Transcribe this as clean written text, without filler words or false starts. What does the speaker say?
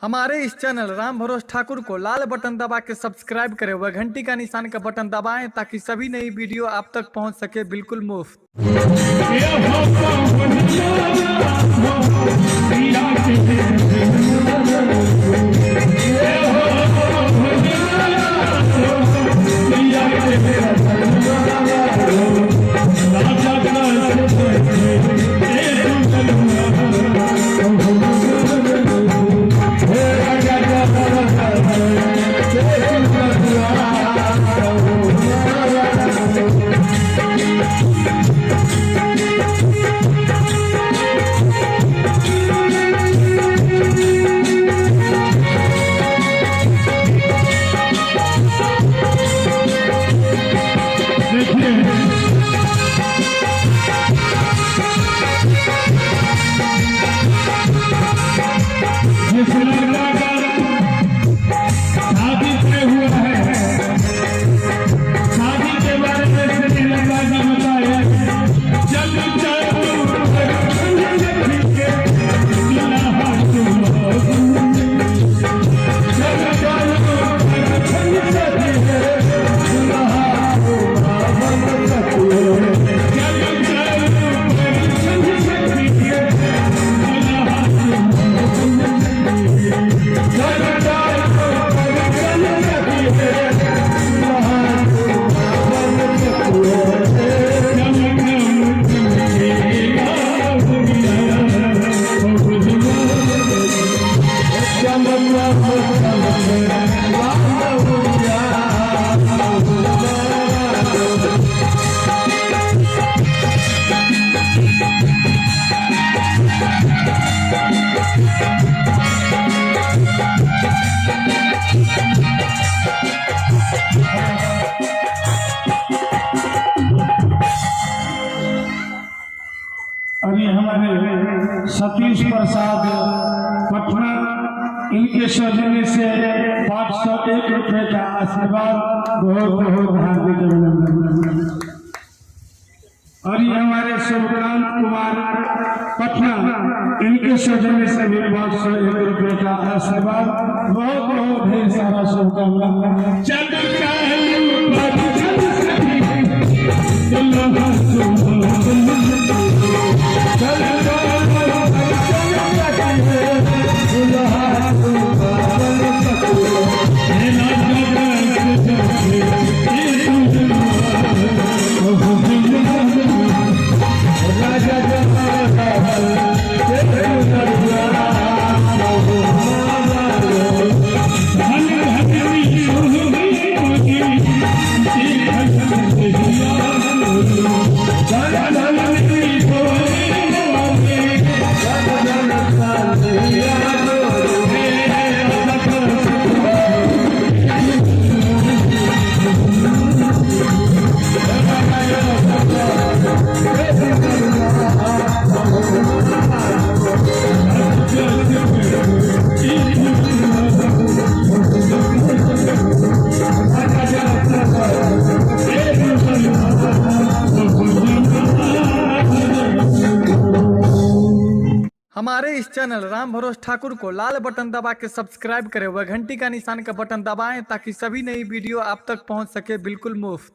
हमारे इस चैनल राम भरोस ठाकुर को लाल बटन दबा के सब्सक्राइब करें व घंटी का निशान का बटन दबाएं ताकि सभी नई वीडियो आप तक पहुंच सके बिल्कुल मुफ्त। जिस लड़का का शादी तय हुआ है, शादी के बारे में श्रीलंका का बताया। चल चल अभी हमारे सतीश प्रसाद पटना, इनके सौजन्य से 501 रुपए का आशीर्वाद, बहुत बहुत हार्दिक अभिनंदन। और ये हमारे शिवकांत कुमार पटना, इनके सौजन्य से भी 501 रुपए का आशीर्वाद, बहुत बहुत ढेर सारा शुभकामना। चल हमारे इस चैनल राम भरोस ठाकुर को लाल बटन दबा के सब्सक्राइब करें व घंटी का निशान का बटन दबाएं ताकि सभी नई वीडियो आप तक पहुंच सके बिल्कुल मुफ्त।